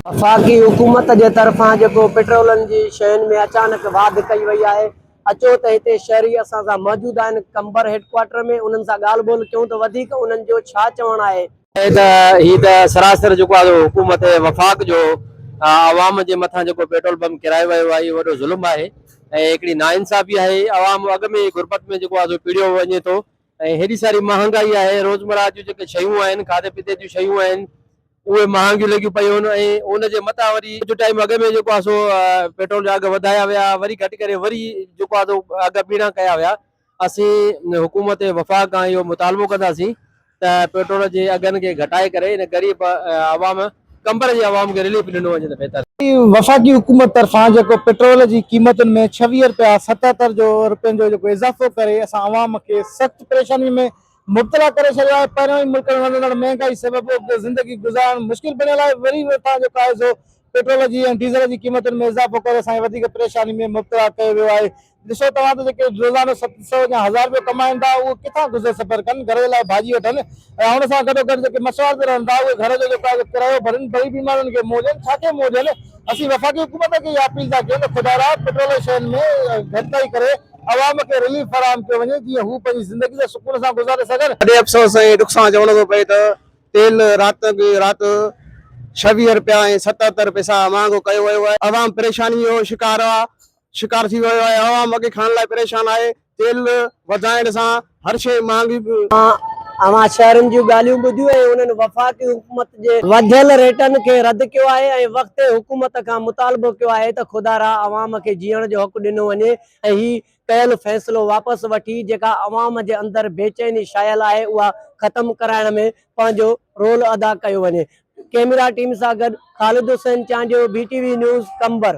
وفاقي حڪومت جي طرفان جيڪو پيٽرولن جي شين ۾ اچانڪ واڌ ڪئي وئي آهي اچو ته هتي شهري اسان سان موجود آهن قمبر هيڊ ڪوارٽر ۾ انهن سان ڳالهه ٻولهه ڪيون ته وڌيڪ انهن جو ڇا چوڻ آهي. ته هي ته سراسر جيڪو آهي حڪومت وفاق جو عوام جي مٿان جيڪو پيٽرول پمپ ڪرايو ويو آهي اهو وڏو ظلم آهي ۽ هڪڙي ناانصافي آهي عوام اڳ ۾ ئي غربت ۾ جيڪو آهي سو پيڙيو وڃي ٿو ۽ هيڏي ساري مهانگائي آهي روزمره جون جيڪي شيون آهن کاڌي پيتي جون شيون آهن اهي مهانگيون لڳيون پيون آهن ۽ ان جي مٿان وري ڪجهه ٽائيم اڳ ۾ جيڪو آهي سو پيٽرول جا اگهه وڌايا ويا وري گهٽ ڪري وري جيڪو آهي سو اگهه ٻيڻا ڪيا ويا اسين حڪومت وفاق کان اهو مطالبو ڪنداسين ته پيٽرول جي اگهن کي گهٽائي ڪري ان غريب عوام قمبر جي عوام کي رليف ڏنو وڃي ته بهتر. وفاقي حڪومت طرفان جيڪو پيٽرول جي قيمتن ۾ 26 رپيا 77 جو رپين جو جيڪو اضافو ڪري اسان عوام کي سخت پريشاني ۾ مبتلا ڪري ڇڏيو آهي پهريون ئي ملڪ ۾ وڌندڙ مهنگائي سبب زندگي گذارڻ مشڪل بڻيل آهي وري مٿان جيڪو آهي سو پيٽرول جي ۽ ڊيزل جي قيمتن ۾ اضافو ڪري اسان کي وڌيڪ پريشاني ۾ مبتلا ڪيو ويو آهي ڏسو توهان ته جيڪي روزانو 700 يا هزار رپيو ڪمائن ٿا اهي ڪٿان گذر سفر ڪن، گهر جي لاء ڀاڄي وٺن ۽ ان سان گڏوگڏ جيڪي مسواڙ تي رهن ٿا اهي گهر جو جيڪو آهي ڪرايو ڀرين، وري بيمارين کي منهن ڏين، ڇا کي منهن ڏين؟ اسين وفاقي حڪومت کي اها اپيل ٿا ڪيون ته خدارا پيٽرول جي شين ۾ گهٽتائي ڪري عوام کي رليف فراهم ڪيو وڃي جيئن هو پنهنجي زندگي ته سڪون سان گذاري سگهن. وڏي افسوس ۽ ڏک سان چوڻو ٿو پئي ته تيل رات رات 26 رپيا ۽ 77 پئسا مهانگو ڪيو ويو آهي، عوام پريشاني جو شڪار آهي، شڪار ٿي ويو آهي، عوام اڳي کائڻ لاء پريشان آهي، تيل وڌائڻ سان هر شيء مهانگي. اوهان شهرين جون ڳالهيون ٻڌيون ۽ انهن وفاقي حڪومت جي وڌيل ريٽن کي رد ڪيو آهي ۽ وقتي حڪومت کان مطالبو ڪيو آهي ته خدارا عوام کي جيئڻ جو حق ڏنو وڃي ۽ هي ڪيل فيصلو واپس وٺي جيڪا عوام جي اندر بيچيني ڇانيل آهي اها ختم ڪرائڻ ۾ پنهنجو رول ادا ڪيو وڃي ڪيميرا ٽيم سان گڏ Khalid Hussain Chandio, B T V news, Qambar.